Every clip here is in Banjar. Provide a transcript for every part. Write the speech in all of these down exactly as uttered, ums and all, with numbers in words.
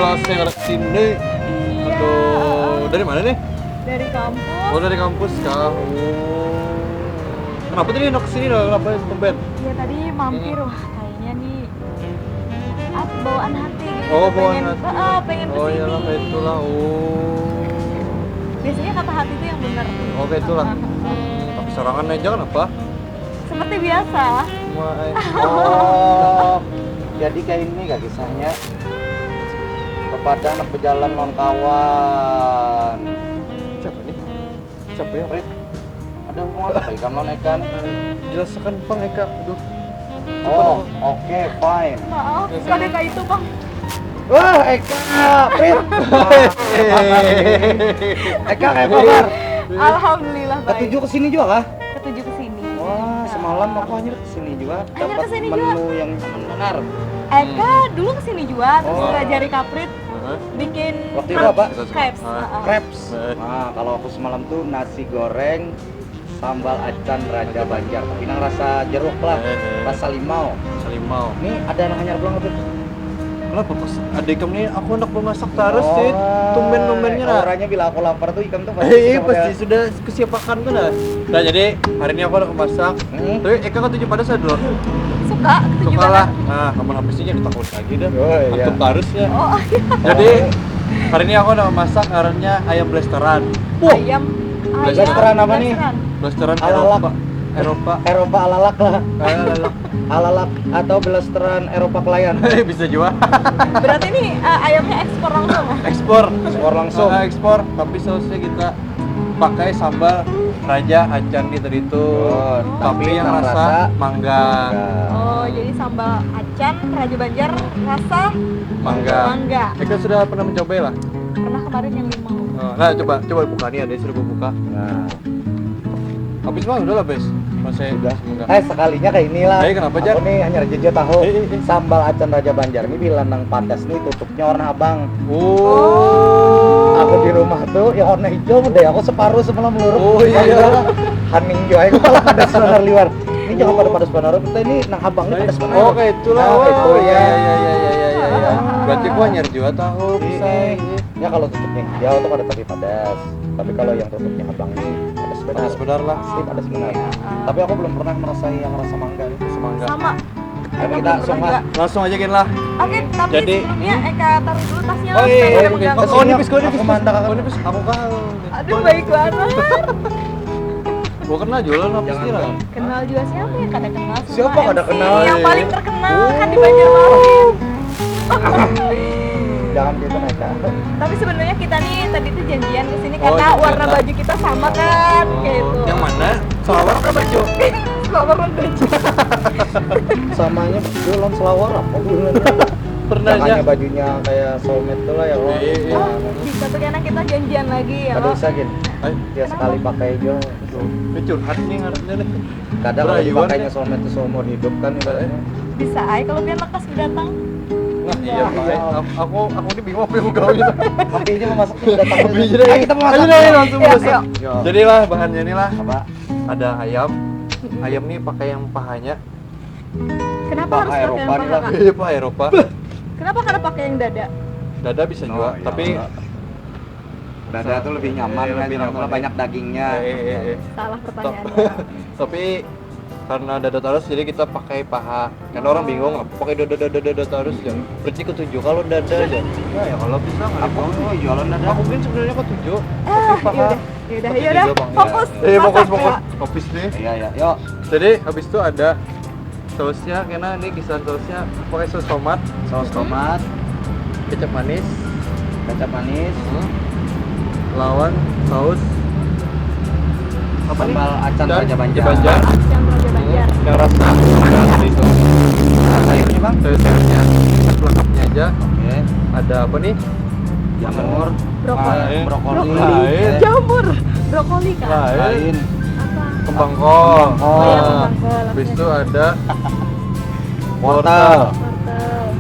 Saya ngerak sini. Iya. Aduh, dari mana nih? Dari kampus. Oh, dari kampus kah? Oh. Kenapa tadi enak sini lah? Kenapa tumben? Iya, tadi mampir. Wah, kayaknya nih, ah, bawaan hati gitu. Oh, bawaan Pengen, hati. Heeh, pengen Oh, kesini. Iyalah, kayak itulah. Oh. Biasanya kata hati itu yang benar. Oh, kayak itulah. Heeh. Tapi sorangan aja kan apa? Seperti biasa. Wah, eh. Oh, jadi kayak ini gak kisahnya? Kepada anak berjalan lawan kawan. Siapa nih? Siapa ya? Rit, ada hubungan apa ikam lawan Eka nih? Jelaskan, Bang Eka. Aduh. Oh, oke, fine. Maaf, kada kayak itu, Bang. Wah, Eka, Rit. Eka, kayak kabar? Alhamdulillah, baik. Ketujuh kesini juga kah? Ketujuh kesini. Wah, semalam aku hanya kesini juga. Hanya Dapat kesini menu yang benar. Eka dulu kesini juga, terus Oh. diajari Kaprit Heeh. bikin Waktu itu apa? Crepes. Ah. Heeh. Crepes. Eh. Nah, kalau aku semalam tuh nasi goreng sambal acan Raja Banjar, tapi nang rasa jeruk lah, Eh, eh. Rasa limau. Salimau. Ini ada anak anyar pulang tuh. Kenapa pas adik kamu nih, aku anak memasak terus Oh, sih. Tumben-tumbennya lah. Auranya bila aku lapar tuh ikam tuh Eh, iya, suka pasti kayak, sudah kesiapakan tuh lah. Nah, jadi hari ini aku anak memasak. Hmm. Tapi Eka ketujuh pada saya dulu. Suka, ketujuh Suka lah. banget. Nah, kamu habis ini kita kulit lagi dah. Oh, iya. Antum terus ya. Oh, Jadi hari ini aku udah masak ngarannya ayam blasteran. Ayam. Blasteran apa nih? Blasteran. Blasteran Alalak. Eropa. Eropa. Eropa alalak lah. Eh, alalak. Alalak atau blasteran Eropa kelayan. Bisa juga. Berarti ini eh, ayamnya ekspor langsung. Ekspor. Ekspor langsung. Ah, ekspor, tapi sausnya kita pakai sambal raja acan gitu itu. Oh, Tapi tapi yang yang rasa rasa mangga. Nah, Oh, jadi sambal acan Raja Banjar rasa Mangga. mangga. Kita sudah pernah mencoba lah. Pernah kemarin yang limau. Oh, nah, coba coba buka nih, ada suruh buka. nah. Habis mah udah lah, Bes. Masih Sudah. Mangga. Eh, sekalinya kayak inilah. Eh, kenapa, Jar? Aku nih hanya jejak tahu. Eh, eh, eh. Sambal acan Raja Banjar ini bila nang padas nih tutupnya warna abang. Oh. Aku di rumah tuh yang warna hijau deh. Aku separuh semalam luruk. Oh, iya. Haning juga aku malah padas benar liwar. Ini jangan pada padas benar. Kita ini nang abang ini padas benar. Oh, kayak itulah. Nah, Oh, itu iya, ya. Iya, iya, iya, iya, iya, iya. Berarti gua nyari juga tahu bisa. Iya. Ya kalau tutupnya hijau tuh kada tapi padas. Tapi kalau yang tutupnya abang nih padas benar. Panas benar lah. Pasti padas benar. Iya. Tapi aku belum pernah merasai yang rasa mangga nih. Semangga. Sama. Tapi Eka kita belum langsung pernah lah. Juga. Langsung aja gini lah. Oke, tapi Jadi- sebelumnya Eka taruh dulu tasnya. Oh, iya, Saya iya, ada iya. mengganggu. Oh, nipis, gua nipis. Aku mantap, aku. Gua nipis. Aku kan. Aduh, baik banget. Gua kena jualan apa Jangan sih lah? dong. Kenal juga siapa yang kada kenal sama Siapa kada M C kenal? yang paling terkenal kan di Banjarmasin. Jangan gitu, Eka. Tapi sebenarnya kita nih tadi tuh janjian ke sini Oh, karena janjian. Warna baju kita sama kan, kayak itu. Yang mana? Selawar apa baju? Selawar dan baju. Samanya baju lawan selawar apa hubungannya? Pernah aja. Makanya bajunya kayak soulmate tuh lah ya, oh. Iya, iya. Oh, bisa tuh karena kita janjian lagi ya. Kada usah gini. Ay, Ya sekali pakai aja. ini curhat nih harusnya nih. Kadang kalau Berayuan dipakainya nih. Soulmate tuh seumur hidup kan ibaratnya. Bisa ay kalau pian lekas datang. Nah, iya, Pak. Aku, aku ini bingung apa yang mau gawe. Kopinya mau masuk datang. Kopi aja Ayo deh. kita mau Ayo masak. deh, langsung Iya, masak. iya. Yo. Jadilah bahannya nih lah. Apa? Ada ayam. Ayam nih pakai yang pahanya. Kenapa Paha harus pakai Eropa yang nih lah. paha? Iya, Pak, Eropa. Kenapa kada pakai yang dada? Dada bisa No, juga, iya, tapi enggak. Dada tuh lebih nyaman Iya, kan, lebih karena nyaman. Banyak dagingnya. Eh, eh, eh, eh. Salah pertanyaan. Tapi karena dada terus, jadi kita pakai paha. Karena orang bingung apa pakai dada dada dada terus ya. Berarti ketujuh kalau dada aja. Ya, ya kalau bisa nggak Aku dibuang. Tuh jualan dada. Aku mungkin sebenarnya ketujuh. Ah, Tapi paha. yaudah, yaudah, Ketujuh, yaudah. Bang, ya. Fokus. Eh, fokus, Masak, fokus. ya. Fokus nih. Iya, iya. Yuk. Jadi habis itu ada sausnya, karena ini kisah sausnya pakai saus tomat, Saus tomat, kecap manis, kecap manis, lawan saus apa nih? Sambal acan Dan Raja Banjar. Banjar. Acan Raja Banjar. Yang rasa tadi itu. Nah, sayurnya, Bang? Sayur-sayurnya lengkapnya aja. Oke. Ada apa nih? Jamur, Brokoli. Lain. Brokoli. Brokoli. Lain. Jamur. Brokoli kan? Lain. Lain. Apa? Kembang kol. Oh, iya, kembang kol. Habis itu ada Wortel. Wortel.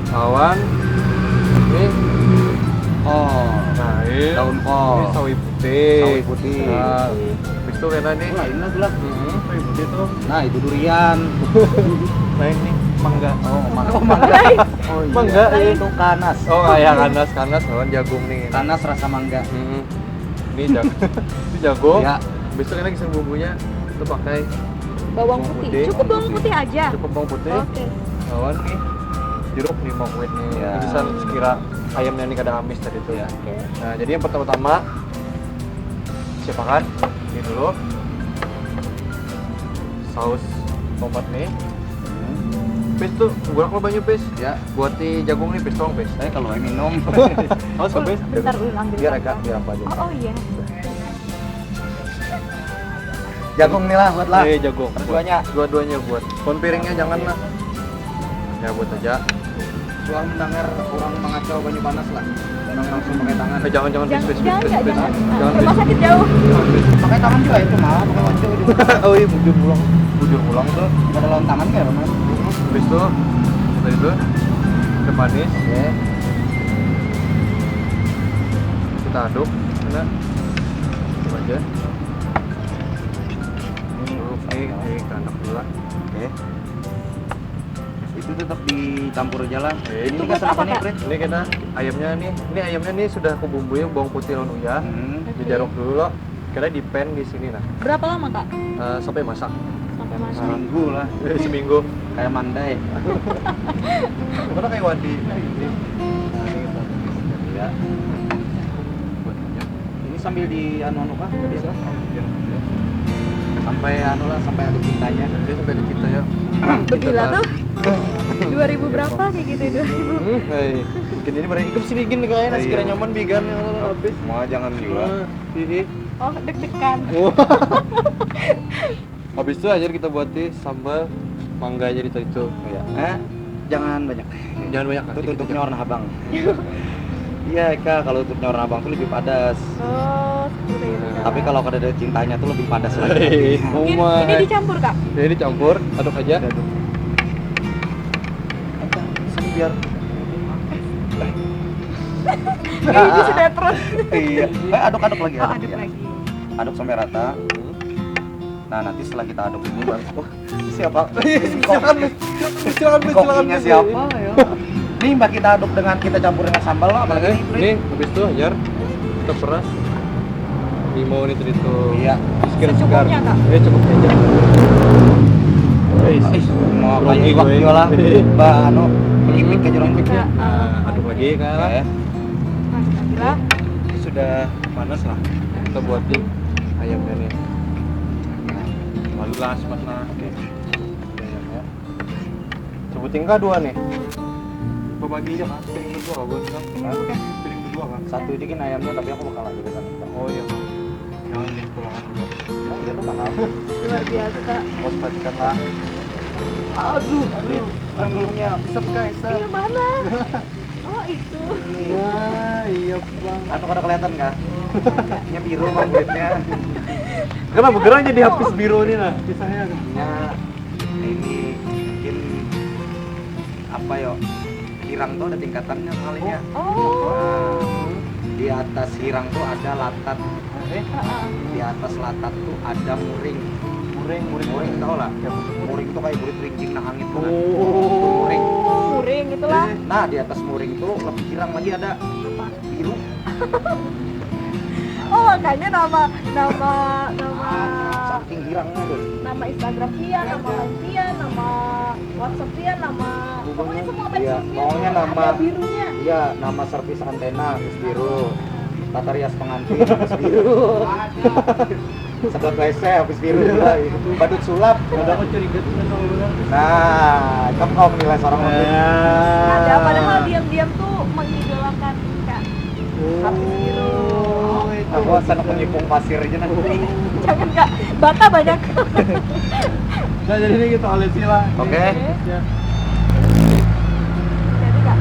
Lawan ini Oh. lain. Daun kol. Ini sawi putih. Sawi putih. Nah, habis itu kena nih. Oh, lain lah, lah. Hmm, sawi putih tuh. Nah, itu durian. Lain nih. Mangga. Oh, mangga. Oh, mangga. Mangga, Lain. Itu kanas. Oh, ya, kanas, kanas, lawan jagung nih. Kanas rasa mangga. Hmm. Ini jagung. Ini jagung. Ya. Besok ini kisah bumbunya, kita pakai Bawang putih. Cukup bawang putih aja. Cukup bawang putih. Oke. Lawan nih jeruk nih, buckwheat nih. Ya. Jadi san sekira ayamnya ini kada amis tadi tuh. Ya. Oke. Nah, jadi yang pertama-tama siapkan ini dulu, saus tomat nih. Pis tuh, gulak lo banyu, Pis. Ya. Buat di jagung nih, Pis, tolong, Pis. Saya kalau minum. Haus, Pis? Bentar dulu ambil. Biar agak, biar apa aja. Oh, oh iya. Jagung nih lah, buat lah. Eh, jagung. Keduanya. Dua-duanya buat. Kon piringnya jangan lah. Ya, buat aja. Suah mendengar orang mengacau banyu panas lah. Nang langsung pakai tangan. Eh, jangan, jangan, Pis, Jangan, Pis, Pis, jangan, Pis, ya, Pis. jangan. Jangan, Rumah Pis. Sakit jauh. Pakai tangan juga itu mah, pakai wajah juga. Oh iya, bujur pulang. Bujur pulang tuh, ada lawan tangan kayak mana? Habis itu, kita itu, teh manis. Oke. Kita aduk, kena. Coba aja. Oke, oke, kita aduk dulu lah. Oke. Itu tetap dicampur aja lah. Eh, Ini itu kasih apa nih, Kak? Prit? Ini kita ayamnya nih, ini ayamnya nih sudah aku bumbui bawang putih lawan uyah. Hmm. Dijaruk dulu loh. Kira di pan di sini nah. Berapa lama, Kak? Eh, sampai masak. Sampai masak. Seminggu lah. Eh, seminggu. Kayak mandai. Mana kayak wadi. Ya. Buat minyak. Ini sambil di anu anu kah? Bisa. Sampai anu lah, sampai ada cintanya. Dia sampai ada cinta ya. Gila tuh. Dua ribu berapa kayak gitu, dua ribu. Hmm, hai. Mungkin ini berarti hidup sini gini kayaknya Iya. sekira nyaman bigan yang habis. Mau jangan juga. Ah, hihi. Oh, deg-degan. Habis itu aja kita buat di sambal mangganya di itu. Ya. Eh, jangan banyak. Jangan banyak lah, Itu dikit tutupnya aja. Warna Habang. Iya, Eka, kalau tutupnya Warna Habang tuh lebih padas. Oh, seperti itu. Tapi kalau kada ada cintanya tuh lebih padas lagi. Oh Ini, my. Ini dicampur, Kak? Ya, ini campur, aduk aja. Apa? Sini biar Ini di sinetron. Iya. Eh, aduk-aduk lagi, Oh, aduk, aduk ya. Lagi. Aduk sampai rata. Nah, nanti setelah kita aduk ini baru, oh, siapa? Silakan, silakan, Kokinya siapa? Ya. Nih, mbak, kita aduk dengan, kita campur dengan sambal loh, apalagi Ini, ini habis itu ajar kita peras. Di mau nih tadi tuh. Iya. Segar-segar. Secukupnya, Kak. Eh, cukup aja. Ih, mau Grogi kayak iwak gue. juga lah. Mbak, anu, pipit ke jurang pipit. Kita, Nah, aduk lagi kan. Ya. Nah, gila. Ini sudah panas lah. Kita buat di ayamnya nih. Lalu lah, semat lah. Oke. Ayamnya. Sebutin kah dua nih? Berbagi aja kan. Piring berdua, buat kan. Piring berdua kan. Satu aja kan ayamnya, tapi aku bakal ambil satu. Oh iya, Bang. Jangan dipulangan juga. Nah, iya tuh mahal. Luar biasa. Kos pacikan lah. Aduh, aduh, anginnya. Bisa buka, bisa. Yang mana? Oh, itu. Wah, iya, Bang. Anu, kada kelihatan kah? Nya biru mah kulitnya. Kenapa bergerak jadi habis biru nih nah? Kisahnya. Nya ini mungkin apa yo? Hirang tuh ada tingkatannya kalinya. Oh. Nah, di atas hirang tuh ada latat. Eh, Heeh. Di atas latat tuh ada muring. muring, muring. Muring tau lah? Ya, betul. Muring tuh kayak burit rinjing nang angin tuh kan. Oh. Muring. Muring gitulah. Nah, di atas muring tuh lebih hirang lagi ada Apa? Biru. Oh, makanya nama nama nama Saking hirangnya tuh. Nama Instagram pian, nama line pian, nama WhatsApp pian, nama pokoknya semua Iya, medsos pian pokoknya tuh nama ada birunya. Iya, nama servis antena habis biru. Tata rias pengantin habis biru. Sedot W C habis biru juga. Badut sulap. Ada aku curiga tuh kan orang. Nah, kamu kalau menilai seorang Nah. pemimpin. Ada, padahal diam-diam tuh mengidolakan Kak. Habis biru. Oh, itu. Aku asal aku nyipung pasir aja nah. Jangan Kak, bata banyak. Nah, jadi ini kita olesi lah. Oke. Ya. Jadi Kak,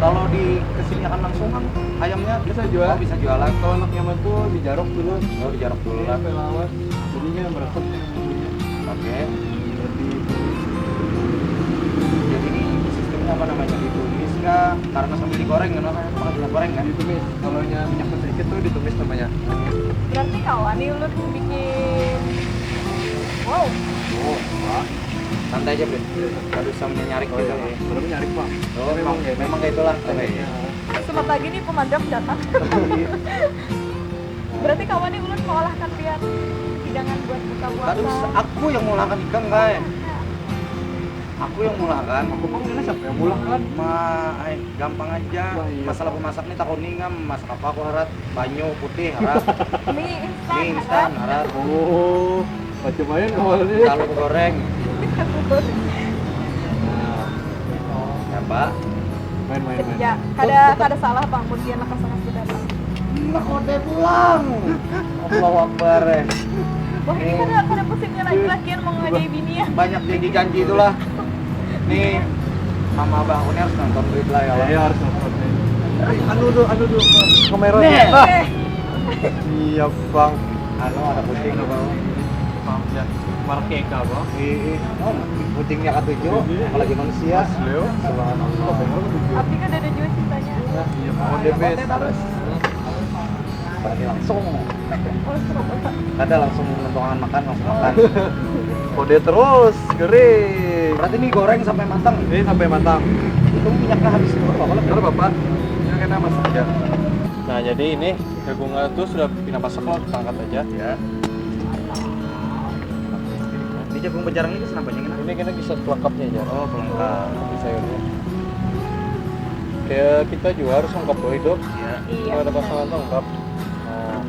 Kalau di kesini akan langsung kan ayamnya Bisa jual. Oh, bisa jualan. Kalau anak nyaman tuh dijarok dulu. Oh, dijarok dulu Iya, lah. sampai lawas. Jadinya meresap nih bumbunya. Oke. Jadi Jadi ini sistemnya apa namanya, ditumis kah? Karena sambil digoreng kan, apa? Pakai minyak goreng kan? Ditumis. Kalau nya minyak sedikit tuh ditumis namanya. Berarti kawan nih ulun bikin. Wow. Oh, wah. Santai aja, Bro. Kada usah menyarik gitu. Belum nyarik, Pak. Oh, memang memang kayak itulah. Oke. Sempat lagi nih pemadam datang. Berarti kawan nih ulun mengolahkan pian hidangan buat buka puasa. Kada usah, aku yang mengolahkan ikam, kai. Aku yang mengolahkan. Aku pang ini siapa yang mengolahkan? Ma, ay, gampang aja. Wah, iya. Masalah pemasak nih, takuni ngam, masak apa aku harat? Banyu putih harat. Mie instan. Mie instan harat. Oh, macam main awalnya. Tahu goreng. Ya, Pak. Main-main, main. Ya, kada kada salah, Bang, mun pian lekas-lekas datang. Nah, kode pulang. Allahu Akbar, eh. Wah, ini kada kada pusingnya lagi lakian mau ngajai bini ya. Banyak janji-janji itulah. Nih, mama abah aku nih harus nonton duit lah ya. Iya, harus nonton nih. Anu tuh, anu tuh. Kamera. Nih. Ah, Eh, iya, Bang. Anu, ada kucing apa? Paham ya. Markeka, Bang. Iya, iya. Oh, kucingnya katuju, apalagi manusia. Leo. Subhanallah. tapi kan ada juga ceritanya. Iya, Bang. Kode best. Berarti langsung. Oh, serem banget. Kada langsung menentukan makan, langsung makan. Kode terus, gering. Berarti ini goreng sampai matang. Ini sampai matang. Itu minyaknya habis dulu, apa lagi? Bener, Bapak. Ini kena masak ya. Nah, jadi ini jagungnya tuh sudah pina masak loh, kita angkat aja. Ya. Ini jagung penjarang ini senapa ini? Ini kena bisa pelengkapnya aja. Oh, pelengkap. Di sayurnya. Kayak kita juga harus lengkap loh itu. Ya. Iya. Kalau ada Benar. pasangan tuh lengkap. Nah,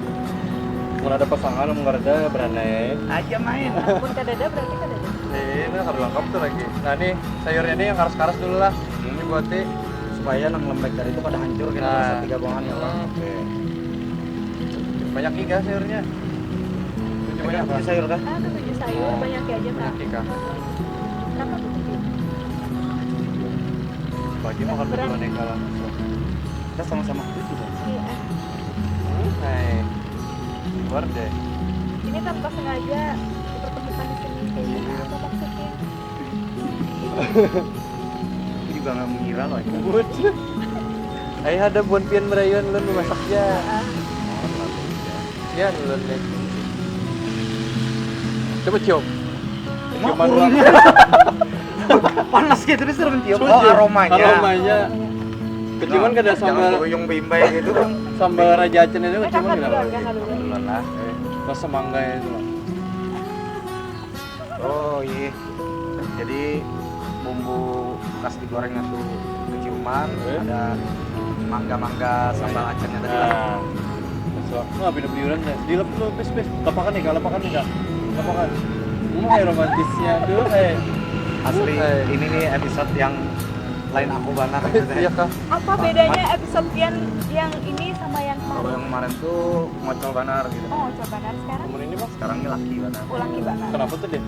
kalau ada pasangan, mau ada berani. Aja main. Ampun, kadada berarti kadada. Ini harus lengkap tuh lagi. Nah, nih sayurnya nih yang karas-karas dulu lah. Ini buat ti. Supaya nang lembek tadi itu kada hancur, kita Nah. rasa tiga buahan ya, Bang. Oke. Banyak iga sayurnya. Itu Banyak banyak apa kan? Sayur kah? Ah, tuh tujuh sayur banyak ya aja, Kak. Banyak iga. Berapa tuh tujuh? Bagi makan berdua nih kalau langsung. Kita sama-sama tujuh, Bang. Iya. Hai. Luar deh. Ini tanpa sengaja dipertemukan di sini, kayak gini. Apa maksudnya? Aku juga nggak mengira loh. Ayo ada buan pian merayuan lu memasak ya. Ah, Ya lu nih. Coba cium. Cuma Cuman urung. Panas gitu terus terus mencium. Coba Oh, cium. Aromanya. Aromanya. Keciuman kada Jangan sambal beruyung bimbai gitu kan. Sambal raja acan ini eh, keciuman kakak dulu, kada? kakak dulu. Alhamdulillah lah. Rasa mangga itu lah. Oh iya. Jadi bumbu bekas digorengnya tuh keciuman, Eh? ada mangga-mangga sambal acannya tadi lah. Nah. Masuk. Wah, beda beliuran deh. Dilep dulu, pis, pis. Lapakan nih, Kak, lapakan nih, Kak. Lapakan. Hmm, kayak romantisnya tuh, kayak Asli Eh. Ini nih episode yang lain aku banar gitu deh. Iya, Kak. Apa bedanya episode pian yang ini sama yang Kalau kemarin? Yang kemarin tuh ngocol banar gitu. Oh, coba kan sekarang. Umur ini, Mas? Sekarang ini laki banar. Ulangi banget. Kenapa tuh, deh?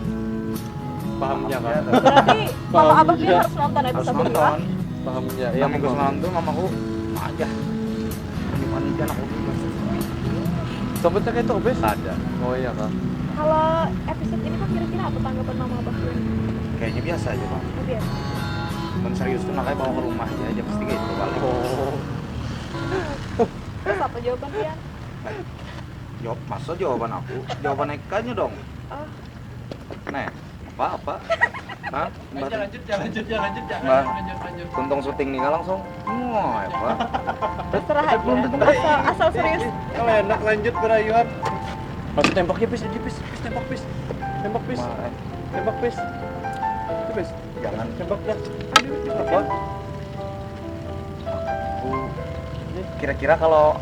Pahamnya, Kak? Berarti mama Paham abah juga. pian harus nonton Harus episode dua. Nonton. Pahamnya. Ya, minggu semalam tuh mamaku aja. Bukan hujan aku juga. Sempetnya kayak itu, Bes? Ada. Oh iya, Kak. Kalau episode ini kok kira-kira apa tanggapan mama abah pian? Kayaknya biasa aja, Bang. Oh, biasa. Mun serius tuh makanya bawa ke rumah aja, aja pasti kayak itu balik. Oh. Terus apa jawaban pian? Jawab, masa jawaban aku? Jawaban Ekanya dong. Oh, Nih, apa apa? Hah? Aja lanjut, ya lanjut, ya lanjut, ya Mbak. Lanjut, lanjut. Untung syuting nih langsung. Wah, apa? terserah aja. Asal, asal serius. Kalau enak lanjut berayuan. Masuk tembak ya, Pis, aja, Pis, Pis, tembak, Pis. Tembak, Pis. Ma- Tembak, Pis. Itu, Pis. Jangan. Tembak dah. Apa? Aku kira-kira kalau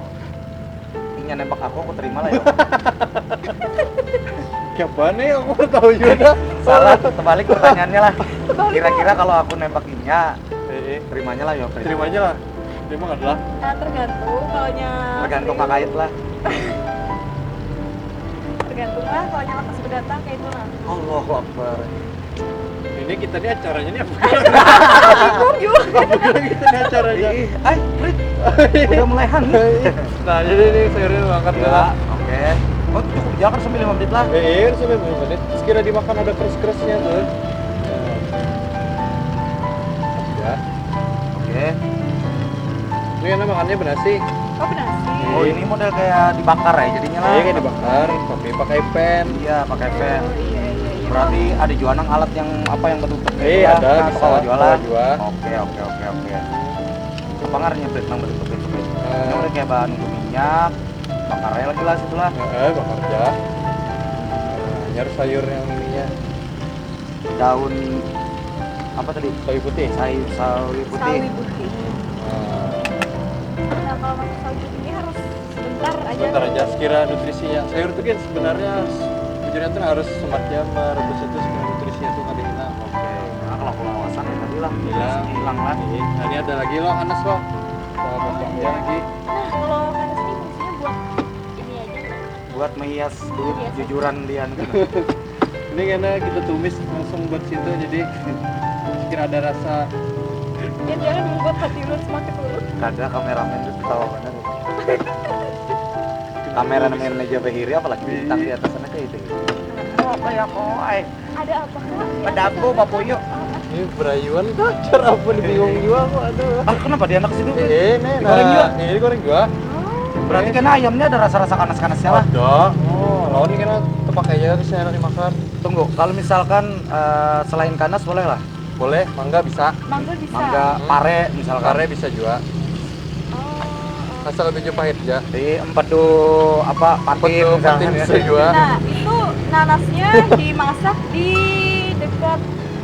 inya nembak aku, aku terima lah ya. Siapa nih? Aku mau tahu juga. Salah, terbalik pertanyaannya lah. Terbalik. Kira-kira kalau aku nembak inya, Eh, eh. Terimanya lah ya, Pris. Terima aja lah. Terima nggak lah. Nah, tergantung kalau nya Tergantung kakait lah. Tergantung lah kalau nya lekas berdatang kayak itu lah. Allahu Akbar. Ini kita nih acaranya nih apa? Bingung juga. Apa kita nih acaranya? Ih, ay, Prit. Udah mulai hang. Nah, jadi ini sayurnya diangkat dulu Ya, lah. Oke. Oh, cukup jalan sampai lima menit lah. Eh, eh, sampai berapa menit? Sekira dimakan ada keras-kerasnya tuh. Ya. Oke. Ini kan makannya bernasi. Oh, benar sih. Oh, ini model kayak dibakar ya jadinya lah. Iya, kayak dibakar, tapi pakai pan. Iya, pakai pan. Oh, iya, iya, iya. Berarti ada jua nang alat yang apa yang betutup gitu Eh, lah. ada, Nah, bisa. tukang jualan. Tukang jual. Oke, oke, oke, oke. Itu pangarnya Brit nang betutup-betutup itu. Eh. Ini udah kayak bahan nunggu minyak, bakarnya lagi lah situ lah. Heeh, bakar ja. Nah, hanyar sayur yang ininya. Daun apa tadi? Sawi putih. Sawi, sawi putih. Sawi putih. Nah, Nah, kalau masak sawi putih ini harus sebentar aja. Sebentar aja, sekira nutrisinya. Sayur tuh kan sebenarnya bujurnya tuh harus semat jam, harus itu sekira nutrisinya tuh kada hilang. Oke. Nah, kalau pengawasan ya tadi lah. Hilang. Hilang lah. Iya. Nah, ini ada lagi loh, kanas loh. Kita potongnya lagi. Nah, kalau kanas ini fungsinya buat ini aja. Buat menghias duit Hias. Jujuran Dian. Ini karena kita tumis langsung buat situ, jadi sekira ada rasa. Ya, jangan membuat hati ulun semakin buruk. Kada, kameramen tuh ketawa bener. Kameramen aja bahiri, apalagi bintang di atas sana kayak itu. Oh, kayak koi. Ada apa, Kak? Ada apa, Bapak, yuk? Ini berayuan tuh, cara apa dibingung juga kok, aduh. Ah, kenapa dia anak situ? Eh, ini Digoreng nah, juga? Ini digoreng juga. Oh, Berarti kan ayamnya ada rasa-rasa kanas-kanasnya lah. Ada. Oh, lawan ini kan terpakai aja, terus enak dimakan. Tunggu, kalau misalkan eh, selain kanas boleh lah. Boleh, mangga bisa. mangga bisa. Mangga, Hmm. pare misalkan. Pare bisa juga. Oh. Asal lebih pahit ya. Di empedu apa, patin Empedu, misalkan patin ya. Bisa juga. Nah, itu nanasnya dimasak di dekat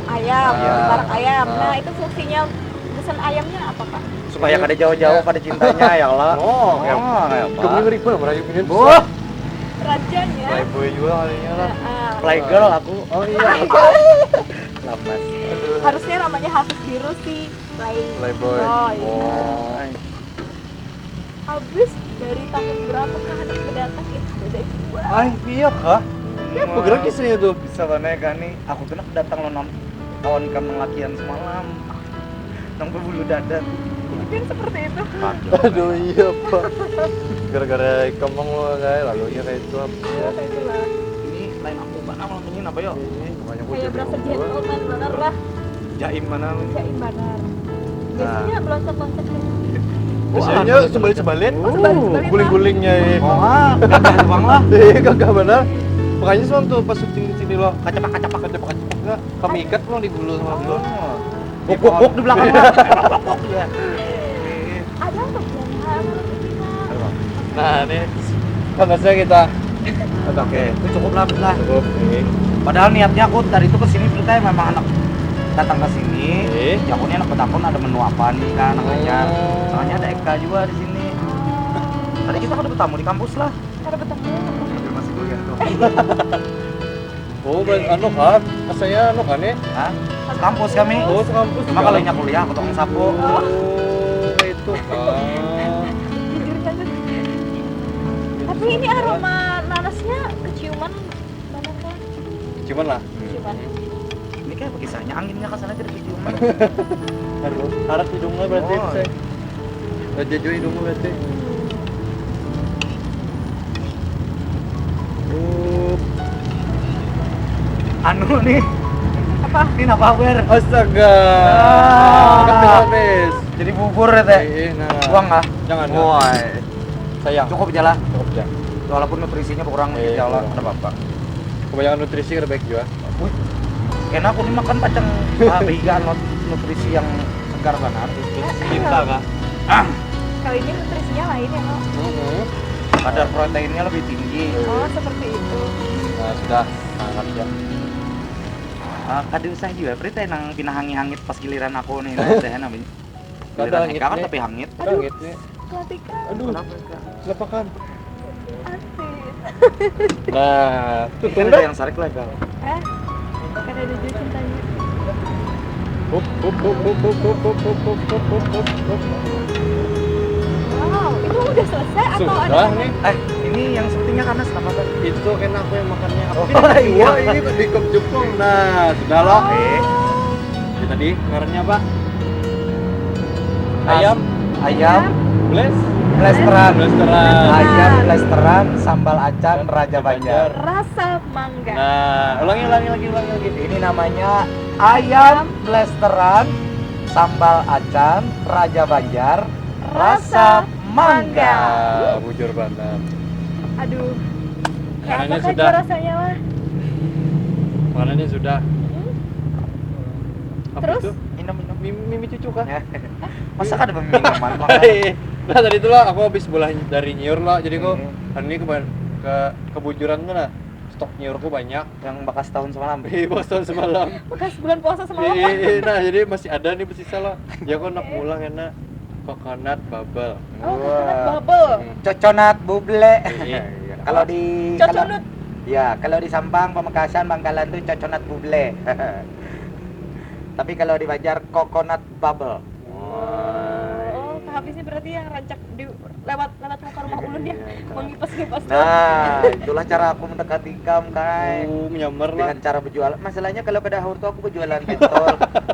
ayam, Ah. parak ayam. Ah. Nah, itu fungsinya pesan ayamnya apa, Kak? Supaya kada jauh-jauh Ya. Pada cintanya ya Allah. Oh, Oh, ya, Pak. Kamu ngeri pun merayu ini. Wah, Rajanya. Playboy juga kalinya lah. Nah, ah. Playgirl aku. Oh iya. Lapas. Harusnya namanya Hafiz Biru sih. Play. Playboy. Oh, iya. Oh. Habis dari tahun berapa kah anak mendatang itu beda juga. Ay, iya kah? Ya, bergerak kisahnya tuh. Bisa banar kan nih. Aku tuh nak datang lo non kawan ikam nang lakian semalam. Nang berbulu dada. Mungkin seperti itu. Aduh iya pak. Gara-gara ikam mang lo kayak lalu nya kayak itu apa Iya, ya? kayak itulah. Ini lain aku mana malam ini apa yo? Ini makanya aku Kayak jadi berasa ngobrol. Gentleman bener lah. Jaim mana? Jaim banar. Biasanya beloncat-loncat gitu. Biasanya sebalik-sebalik. Oh, sebalik-sebalik. Guling-gulingnya ya. Oh, ah, gagah tuh bang lah. Iya gagah benar. Makanya semalam tuh pas syuting di sini loh. Kacepak kacepak. Kacepak-kacepak nggak? Kami ikat loh di bulu sama aku. Bok bok bok di belakang lah. Bok bok ya. Ada apa bilang? Menurut kita. Nah ini panasnya kita. Oke, itu cukup lah lah. Cukup nih. Padahal niatnya aku tadi itu kesini ceritanya memang anak datang ke sini. Eh. Ya aku ini anak betakun ada menu apa nih kan anak belajar. Oh. Soalnya ada Eka juga di sini. Tadi kita kada bertamu di kampus lah. Kada bertemu. Masih kuliah tuh. Oh berarti anu kan? Rasanya anu kan ya? Hah? Kampus kami. Oh sekampus. Cuma Juga. Kalau nya kuliah aku tukang sapu. Oh itu kan. Jujur saja. Tapi ini aroma nanasnya keciuman banget kan? Cuman lah. Cuman. Ini kayak kisahnya anginnya ke sana jadi keciuman. Aduh, harat hidungnya berarti Oh. Saya. Raja Joy hidungnya berarti. Uh, Anu nih. Apa? Ini napa ber? astaga. Ah. Habis habis. Jadi bubur ya teh. Eh, nah. Buang lah. Jangan. Woi. Sayang. Cukup aja lah. Cukup ya. Walaupun nutrisinya kurang Eh, insya Allah kurang. Ada apa-apa. Kebanyakan nutrisi lebih juga. Wih, enak aku nih makan pacang ah, beiga not- nutrisi yang segar banget. Cinta kah? Kali ini nutrisinya lain ya, Kak? Mm-hmm. Kadar proteinnya lebih tinggi. Oh, seperti itu. Nah sudah. Nah, kerja. Ah, kada usah juga, Prit, eh, nang pina hangi-hangit pas giliran aku nih, nah, teh namanya. Kada Giliran hangit Eka kan nih. Tapi hangit. Ada gitu nih. Ketika Aduh. Kenapa, Kak? Lepakan. asin. Nah, tuh Kan ada yang sarik lah, Kak. Eh, kada ada juga cintanya. Hup, hup, hup, hup. Wow, itu udah selesai atau Sudah ada? Nih. Eh, ini yang sepertinya kanas apa, Kak? Itu enak aku yang makannya. Aku Oh, tidak iya. Wah, ini tadi kop Jepang. Nah, sudah loh. Eh, Ya, tadi ngarannya apa? As- Ayam Ayam bles blasteran. Blasteran. Ayam blasteran sambal acan Raja Banjar. Rasa mangga. Nah, ulangi ulangi lagi ulangi lagi. Ini namanya ayam blasteran sambal acan Raja Banjar rasa mangga. Nah, bujur banget. Aduh. Kayak Caranya apa sudah. Aja rasanya lah? Makanannya sudah. Hmm. Apa Terus? Itu? Minum, minum. Mimi, mimi cucu kah? Masa kada minuman? Nah, tadi itu lah aku habis bolah dari nyiur lah. Jadi aku Iya. Hari ini ke, ke kebujuran tuh nah. Stok nyiurku banyak. Yang bekas tahun semalam. Di Boston semalam. Bekas bulan puasa semalam. Iya, iya, nah jadi masih ada nih bersisa lah. Ya aku nak Oke. mulang enak coconut bubble. Oh, coconut Wah. Bubble. Hmm. Coconut buble. Iya. Kalau di kalau, Coconut. Ya, kalau di Sampang, Pamekasan, Bangkalan tuh coconut buble. Tapi kalau di Banjar, coconut bubble. Oh, Kak Hafiz ini berarti yang rancak di lewat lewat muka rumah ulun ya, Iya, Kak. mengipas-ngipas tuh. Nah, itulah cara aku mendekati ikam, Kai. Oh, menyamar lah. Dengan cara berjualan. Masalahnya kalau kada hurtu aku berjualan pentol,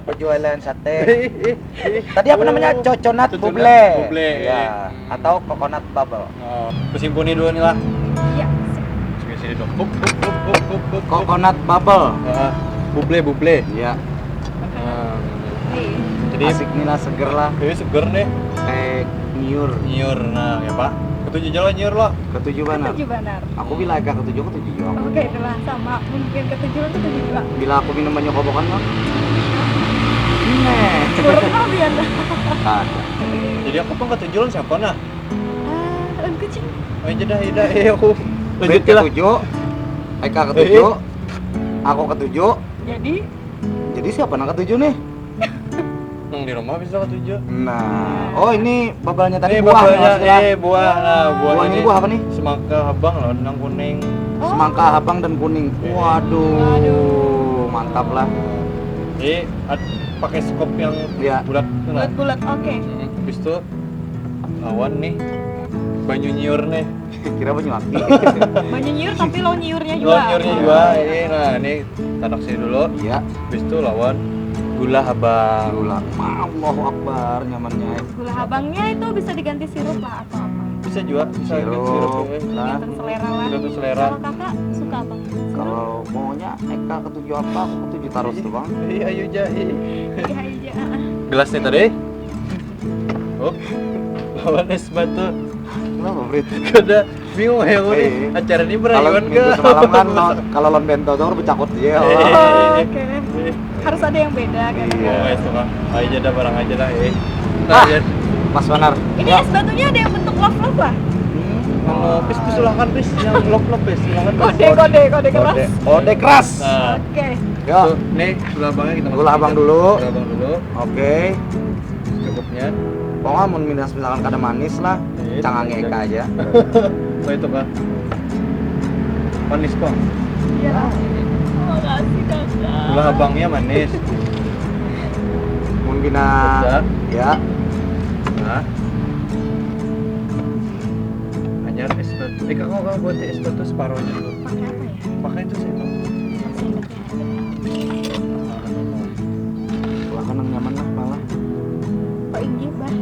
berjualan sate. Eh, eh, eh. Tadi apa namanya? Oh, Coconut coconut buble. buble. Ya, atau coconut bubble. Oh, kusimpuni dulu nih lah. Ya, sip. Sini sini dong. Hup, hup, hup, hup, hup, hup. Coconut bubble. Ah, buble buble. Iya. Ah, Nih. jadi Asik nih lah, seger lah. Ini seger nih. Kayak nyiur. Nyiur, nah ya pak. Ketujuh jalan nyiur loh. Ketujuh banar. Ketujuh banar. Aku bila agak ketujuh, aku ketujuh juga. Oke, itulah sama. Mungkin ketujuh itu ketujuh juga. Bila aku minum banyu kobokan loh. Nih. Kurang kau biar dah. Ada. Jadi aku pun ketujuh lawan siapa nah? Ah, lawan kucing. Oh iya dah, iya dah, iya aku. Lanjut lah. Ketujuh. Eka ketujuh. Aku ketujuh. Jadi, Jadi siapa nang ketujuh nih? Nang di rumah bisa ketujuh. Nah, oh ini bubble-nya tadi Ini buah bubble-nya, nih, maksudnya. Eh buah, nah buah Buah ini buah apa nih? Semangka habang loh, nang kuning. oh, Semangka habang dan kuning. Waduh, mantap lah. Jadi ad- pakai scoop yang Iya. bulat itu lah. Bulat-bulat. Oke. Hmm, habis itu lawan nih banyu nyiur nih. Kira banyu aki. Banyu nyiur tapi lo nyiurnya juga. Lo nyiurnya juga, ini nah ini tanak sini dulu. Iya, Habis itu lawan gula habang. gula. Allahu Akbar, nyamannya. Gula habangnya itu bisa diganti sirup lah atau apa? Bisa juga, bisa Sirup. ganti sirup ya. Nah, Tergantung selera lah. Tergantung selera. Kalau kakak suka apa? Sirup? Kalau maunya Eka ketujuh apa, aku ketujuh terus tuh bang. Iya, ayo aja. Iya. Iya aja. Ah. Gelasnya tadi. Oh, lawan es batu. Kenapa Brit? Kada bingung ya aku nih. Iya. Acara ini Kalau berayuan minggu ke semalam kan no- kalau lawan bento tuh bercakut dia. Iya. Oh, oke. Harus ada yang beda kan? Iya. Oh, es tuh kak. Ayo aja dah barang aja lah eh. Ah. Nah, ya. Pas benar. Ini es batunya ada yang bentuk love love lah. Kalau pis pis silahkan pis yang lop lop pis silahkan pis. Kode kode kode keras. Kode, kode keras. Nah, Oke. Ya. tuh, nih gula abangnya kita Gula abang dulu. Gula abang dulu. Oke. Cukupnya. Pokoknya mun minas misalkan kada manis lah, Iya. Cangangi Eka aja. Apa itu kak? Manis bang. Iya. Makasih kakak. Gula abangnya manis. Mun pina Bisa. Ya. Nah. Hanya es batu. Eh kak, kau buat es batu separuhnya dulu. Pakai apa ya? Pakai itu sih tuh. Masih ingatnya ada. Lah kan yang nyaman lah malah. Kok ini bah?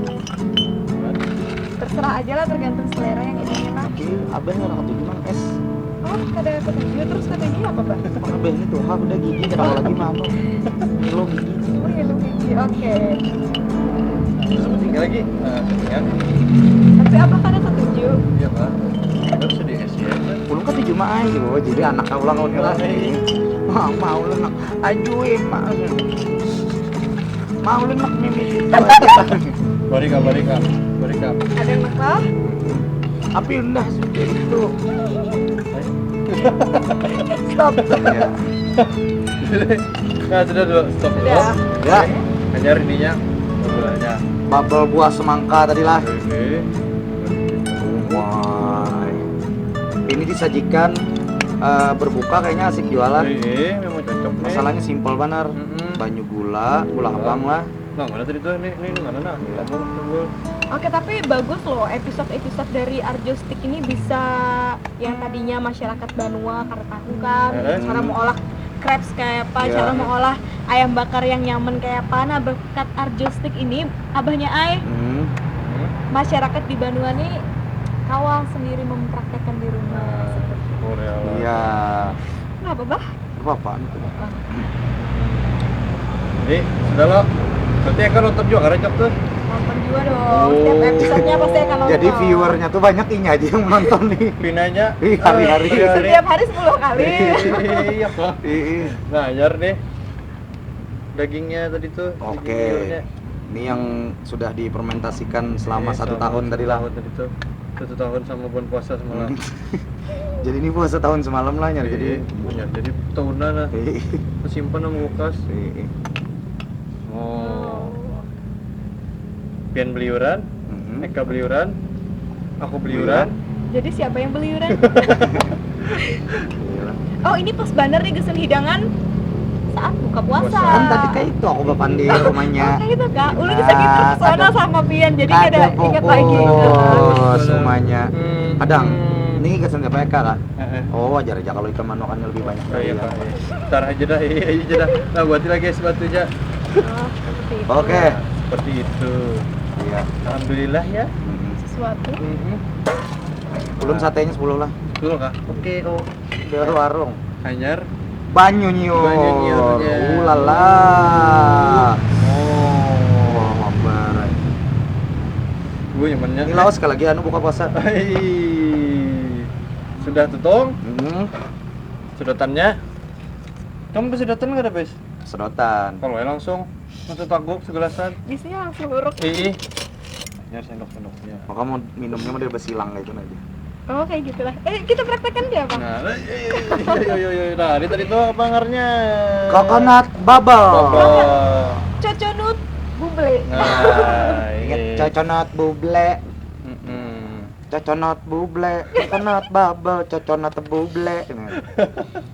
Terserah aja lah, tergantung selera yang ini ya kak. Tapi abah nggak ketujuh mang es. Oh, kada ketujuh, terus katanya apa bah? Mang abah ini tuh, aku udah gigi, kenapa lagi mah aku? Lo gigi. Oh iya, lu gigi. Oke. Terus apa tinggal lagi? Nah, ya. Tapi apa kada ketujuh? Iya kak. Terus di es ya. Ulun ketujuh mah aja, jadi anak ulang ulang lah. Iya. Mau mau lu nak ajuin mah. Mau lu nak mimit itu. Barika, barika, barika. Ada yang nakal? Tapi udah sudah itu. Stop. Ya. Nah, sudah dulu, stop dulu. Sudah. Ya. Hanyar ininya, gulanya. Bubble buah semangka tadi lah. Oke. Wah. Ini disajikan eh, berbuka kayaknya asik jualan. Iya, memang cocok nih. Masalahnya simpel banar. Mm-mm. Banyu gula, gula abang lah. Nah, mana tadi tuh? Ini, ini, ini mana nah? Kamu tunggu. Oke, tapi bagus loh episode-episode dari Arjo Stick ini bisa yang tadinya masyarakat Banua kada tahu kan, Heeh. cara mengolah crepes kayak apa, Iya. Cara mengolah ayam bakar yang nyaman kayak apa. Nah, berkat Arjo Stick ini, abahnya ai, Hmm. masyarakat di Banua nih kawa sendiri mempraktekkan di rumah. Korea. Iya. Kenapa bah? Apa-apaan itu? Jadi, sudah lo. Berarti akan nonton juga kan, Cok, tuh? Nonton juga dong. Setiap episode-nya pasti akan nonton. Jadi viewernya tuh banyak, inya aja yang menonton nih. Pinanya Ih, hari-hari. eh, hari-hari. Setiap hari sepuluh kali. Iya kak. Ih, ih. Nah, anyar nih. Dagingnya tadi tuh. Oke. Daging liurnya. Ini yang sudah difermentasikan selama Iya, satu selama tahun satu tadi lah. Tahun tadi tuh. Satu tahun sama bulan puasa semalam. Jadi ini puasa tahun semalam lah, nyar. Jadi Iya, jadi tahunan lah. Ih, Tersimpan sama kulkas. ih, ih. Oh. Pian beliuran, Mhm. Eka beliuran, aku beliuran. Jadi siapa yang beliuran? Iya lah. Oh, ini pas banget nih gasan hidangan saat buka puasa. Puasa. Kan tadi kayak itu aku bapandir rumahnya. Oh, kayak itu kak. Ulun Nah, bisa gitu pesona kada- sama pian, jadi Kada kada ingat lagi. fokus semuanya. Hmm. Adang, Hmm. Ini gasan siapa, Eka kah? Heeh. Oh, wajar aja kalau ikan manukannya lebih banyak Oh dari iya yang kak. Iya. Ntar aja dah, iya aja dah. Nah, buat lagi es batu aja. Oh, seperti itu. Oke. Nah, seperti itu. Iya. Alhamdulillah ya. Mhm. Sesuatu. Mhm. Ulun satenya sepuluh lah. Betul kak. Oke, oh. Dari warung. Anyar. Banyu nyiur. Banyu nyiurnya. Ulala. Oh. Wah, Akbar. Gue nyamannya. Ini lawas sekali lagi anu buka puasa. Hai. Sudah tutong, Hmm, sedotannya. Kamu tuh sedotan nggak ada, Bes? sedotan. Kalau ya langsung, langsung taguk segelasan. Biasanya langsung uruk. Ih. Nyar sendok-sendoknya. Maka mau minumnya model besilang kayak itu aja. Oh, kayak gitulah. Eh, kita praktekkan dia apa? Nah, eh, eh, eh, eh, eh, eh, eh, nah, ini tadi tuh apa ngarnya? Coconut bubble. Bubble. Coconut buble. Nah, Ingat ini. Coconut buble. Mm-mm. Coconut buble. Coconut bubble. Coconut buble. Nah.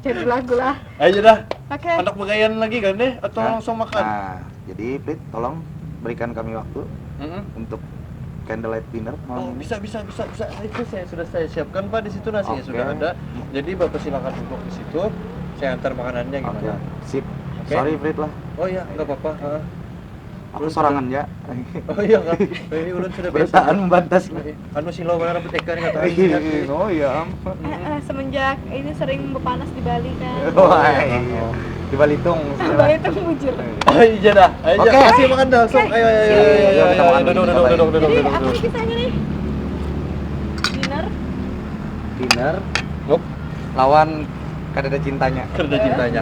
Jadi lagu lah. Ayo dah. Oke. Anak begaian lagi kan deh? Atau Nah, langsung makan? Nah, jadi Prit, tolong berikan kami waktu Mm-mm. untuk candlelight dinner Oh, malam ini. Bisa, bisa, bisa, bisa. Itu saya sudah saya siapkan, Pak, di situ nasinya Oke. Sudah ada. Jadi Bapak silakan duduk di situ. Saya antar makanannya Oke, gimana? Sip. Oke. Sorry, Prit lah. Oh iya, nggak apa-apa. Heeh. Aku sorangan ya. Oh iya, Kak. Ini ulun sudah biasa. Berataan bantas. Anu sih lo mana rambut Eka nih kata. Oh iya. Eh, eh, semenjak ini sering berpanas di Bali kan. Wah, iya. Di Balitung. Bali itu bujur. Oh iya dah. Ayo, Oke. Kasih makan dah langsung. Ayo, ayo, ayo, ayo, Iya, ayo, kita ayo, makan duduk, dulu, duduk, kita duduk, duduk, Jadi duduk, apa duduk. Nih kisahnya nih? Dinner. Dinner Yup. Lawan kadada cintanya. Kerja cintanya.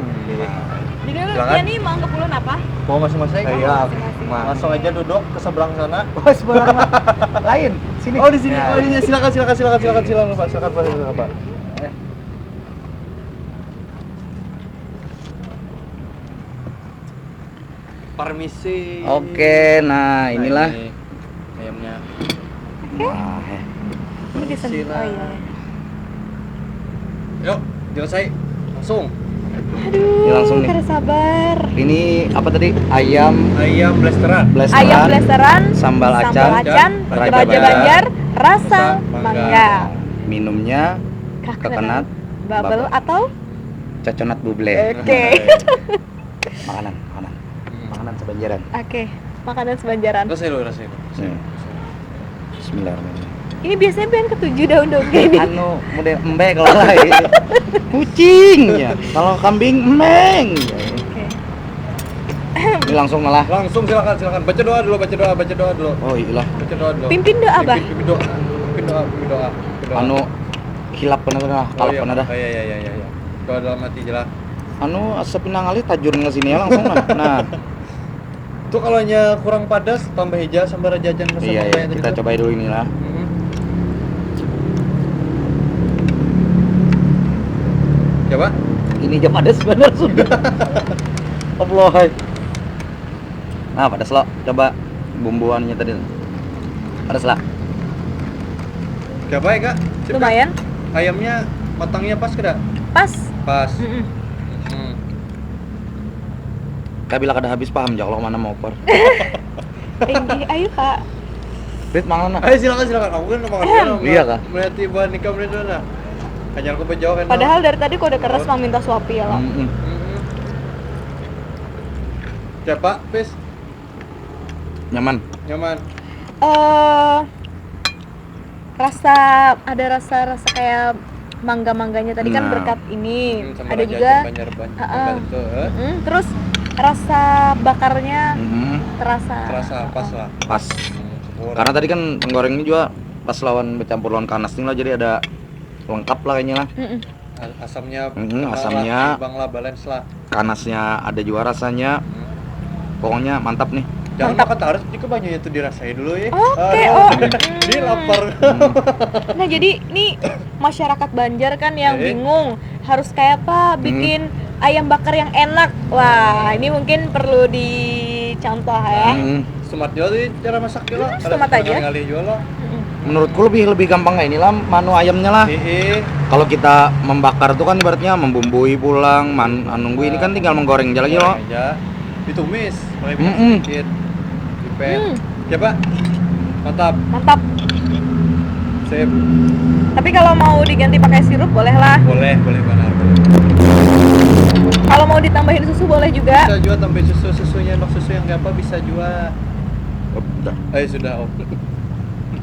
Jadi lu Silakan. Nih mau anggap ulun apa? Mau masing-masing? Iya, Masing-masing. Mas. Langsung aja duduk ke sebelah sana. Oh, sebelah mana? Lain. Sini. Oh, di sini. Ya. Oh, iya, silakan, silakan, silakan, silakan, silakan, Pak. Silakan, Pak. Silakan, Pak. Eh. Permisi. Oke, nah, inilah. Ini ayamnya. Nah, eh. Ini di sini. Oh iya. Yuk, selesai. Langsung. Aduh, Ini langsung nih. Kada sabar. Ini apa tadi? Ayam Ayam blasteran. blasteran, Ayam blasteran, sambal sambal acan, acan, raja raja banjar, banjar, rasa rasa mangga. mangga. Minumnya Coconut coconut bubble bubble. Atau Coconut buble. Oke. Makanan, makanan. Hmm. Makanan sebanjaran. Oke, makanan sebanjaran. Rasain dulu, rasain dulu. Hmm. Bismillahirrahmanirrahim. Ini biasanya pian ketujuh daun-daun kayak ini. Anu, model embe kalau lain. Kucing ya. Kalau kambing emeng. Oke. Ini langsung lah. Langsung silakan, silakan. Baca doa dulu, baca doa, baca doa dulu. Oh, iyalah. Baca doa dulu. Pimpin doa, Bah. Pimpin, pimpin doa. Pimpin doa, pimpin doa. Pimpin doa. Anu, hilap kena dah, Oh, kalap iya. kena dah. Oh, iya, iya, iya, iya, iya. Doa dalam hati aja lah. Anu, asa pinang ngalih tajun ke sini ya langsung nah. Nah. Tuh kalau nya kurang padas, tambah aja sambal raja acan rasa Iya, mangga iya, yang tadi kita tuh. Cobain dulu inilah. Mhm. Coba. Ini aja padas bener sudah. Allah, hai. Nah, padas lo. Coba bumbuannya tadi. Padas lah. Coba ya, Kak. Sip, Kak. Lumayan. Ayamnya matangnya pas kada? Pas. Pas. Mm-mm. Hmm. Tapi bila kada habis paham aja kalau mana mau opor. Inggih, ayo, Kak. Prit, mangan nah. Ayo, silakan, silakan. Aku kan mau Ahem. Iya, Kak. Melihat ibu nikah melihat mana? Hanya aku bejauh kan. Padahal dari tadi kok udah keras mau minta suapi ya, Kak. Mm-mm. Mm-mm. Siapa, Pis? Nyaman. Nyaman. Eh, rasa, ada rasa, rasa kayak mangga-mangganya tadi kan Nah. berkat ini. Hmm, sama Ada Raja juga Banjar, Banjar, Heeh. Banjar itu, eh. Mm, terus rasa bakarnya Mm-mm. Terasa. Terasa pas lah. Pas. Hmm, syukur. Karena tadi kan menggorengnya juga pas lawan bercampur lawan kanas nih lah, jadi ada lengkap lah kayaknya lah. Mm-mm. A- Asamnya Mm-mm, kena lah, asamnya. Seimbang lah, balance lah. Kanasnya ada juga rasanya. Hmm. Pokoknya mantap nih. Jangan Mantap. Makan taruh, itu banyunya tuh dirasai dulu ya. Oke, Aduh, oh. Ini lapar. Nah, jadi ini masyarakat Banjar kan yang Eh. bingung harus kayak apa bikin ayam bakar yang enak. Wah, ini mungkin perlu dicontoh ya. Hmm. Semat juga sih cara masak juga. Hmm, semat aja. Ngalih juga lah. Mm-mm. Menurutku lebih lebih gampang kayak inilah manu ayamnya lah. Heeh. Kalau kita membakar tuh kan ibaratnya membumbui pulang, man, nunggu, ini kan tinggal menggoreng aja lagi loh. Aja. Ditumis, pakai minyak Mm-mm. sedikit. Dipet. Hmm. Siapa? Mantap. Mantap. Sip. Tapi kalau mau diganti pakai sirup boleh lah. Boleh, boleh benar. Boleh. Kalau mau ditambahin susu boleh juga. Bisa juga tambahin susu, susunya, nok susu yang kayak apa bisa juga. Udah. Eh sudah, oh.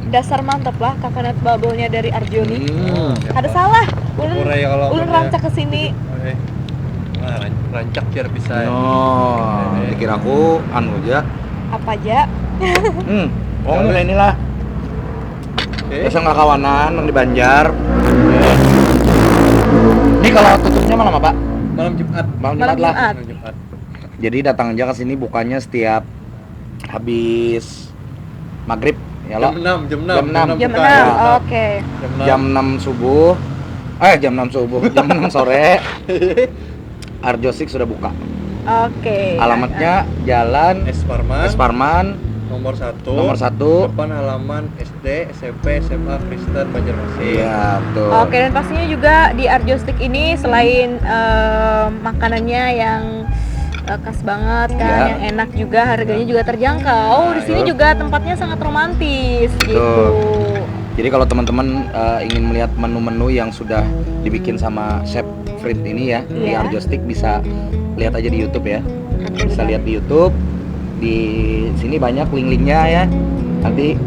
Dasar mantap lah coconut bubble-nya dari Arjo nih. Hmm. Kada salah. Ulun Murah ya kalau ulun punya. Rancak ke sini. Eh, nah, ran- rancak biar bisa. No, pikir aku anu aja. Apa aja? Hmm. Oh, Terus? ini inilah. Oke. Biasa nggak kawanan yang di Banjar. Ini kalau tutupnya malam apa? Malam Jumat. Malam Malam Jumat lah. Jumat. Malam Jumat. Jadi datang aja ke sini, bukanya setiap habis maghrib ya lo. Jam enam, jam enam, Jam enam. Jam buka. enam. Ya. Oke. Jam enam. Jam enam subuh. Eh, jam enam subuh, jam enam sore. Arjosik sudah buka. Oke. Alamatnya Jalan S Parman. S Parman Nomor satu. Nomor satu. Depan halaman S D, S M P, S M A Kristen Banjarmasin. Iya, betul. Oke, dan pastinya juga di Arjostik ini selain eh, makanannya yang eh, khas banget kan, Ya. yang enak juga, harganya juga terjangkau. Di sini Betul. Juga tempatnya sangat romantis gitu. Betul. Jadi kalau teman-teman eh, ingin melihat menu-menu yang sudah dibikin sama Chef Frit ini ya, di Iya. Arjostik bisa lihat aja di YouTube ya. Bisa lihat di YouTube. Di sini banyak link-linknya ya. Nanti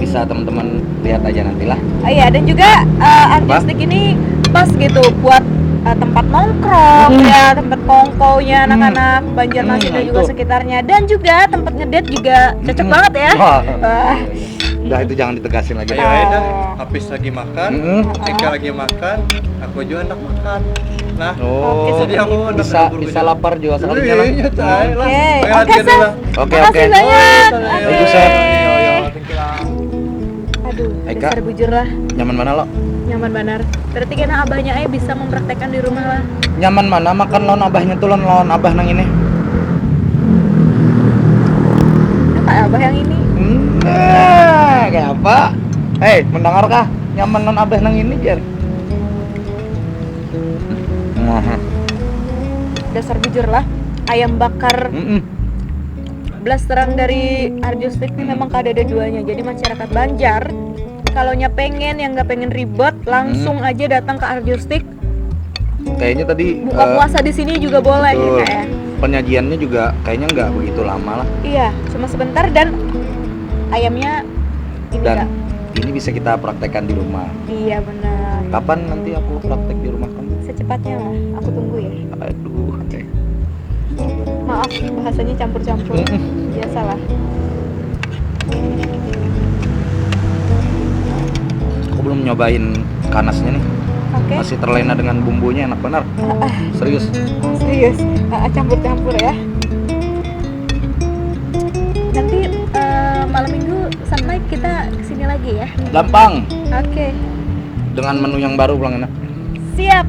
bisa teman-teman lihat aja nantilah. Oh iya, dan juga uh, Artistik ini pas gitu buat uh, tempat nongkrong ya, tempat kongkonya anak-anak Banjarmasin Hmm, dan juga itu. Sekitarnya, dan juga tempat ngedate juga cocok Hmm. Banget ya. Wah. Wah. Udah, itu jangan ditegasin lagi. Ayo, Dah. ayo dah. Oh. Habis lagi makan, Mm-mm. Eka lagi makan, aku juga hendak makan. Nah, Oh, Oke, jadi aku hendak bisa kabur bisa aja. lapar juga Dulu sekalinya ya, lah. Iya, cai lah. Oke, Ayo, oke, latihan Sas. dulu lah. Oke, Makasih oke. banyak. Thank you, Oke. Sas. Ayo, ayo, thank you lah. Aduh, Eka. Dasar bujur lah. Nyaman mana lo? Nyaman banar. Berarti kena abahnya eh bisa mempraktekkan di rumah lah. Nyaman mana makan lawan abahnya tuh, lawan, lawan abah nang ini? Apa abah yang ini? Nah, kayak apa? Hei, mendengar kah? Nyaman lawan abah nang ini, jar. Nah, Dasar bujur lah. Ayam bakar mm-mm. Blasteran dari Arjostik ini memang kada ada duanya. Jadi masyarakat Banjar kalau nya pengen, yang nggak pengen ribet, langsung aja datang ke Arjostik. Kayaknya tadi Buka eh, puasa di sini juga boleh ya, betul. Kak, ya. Penyajiannya juga kayaknya nggak begitu lama lah. Iya, cuma sebentar dan ayamnya ini Dan Kak. Ini bisa kita praktekkan di rumah. Iya benar. Kapan nanti aku praktek di rumah kamu? Secepatnya lah, aku tunggu ya. Aduh. Maaf, bahasanya campur-campur. Mm-mm. Biasalah. Aku belum nyobain kanasnya nih. Oke. Masih terlena dengan bumbunya, enak benar. Serius. Serius. Ah, campur-campur ya. Nanti eh, malam minggu Sunlight kita kesini lagi ya. Gampang. Oke. Dengan menu yang baru pulang enak. Siap.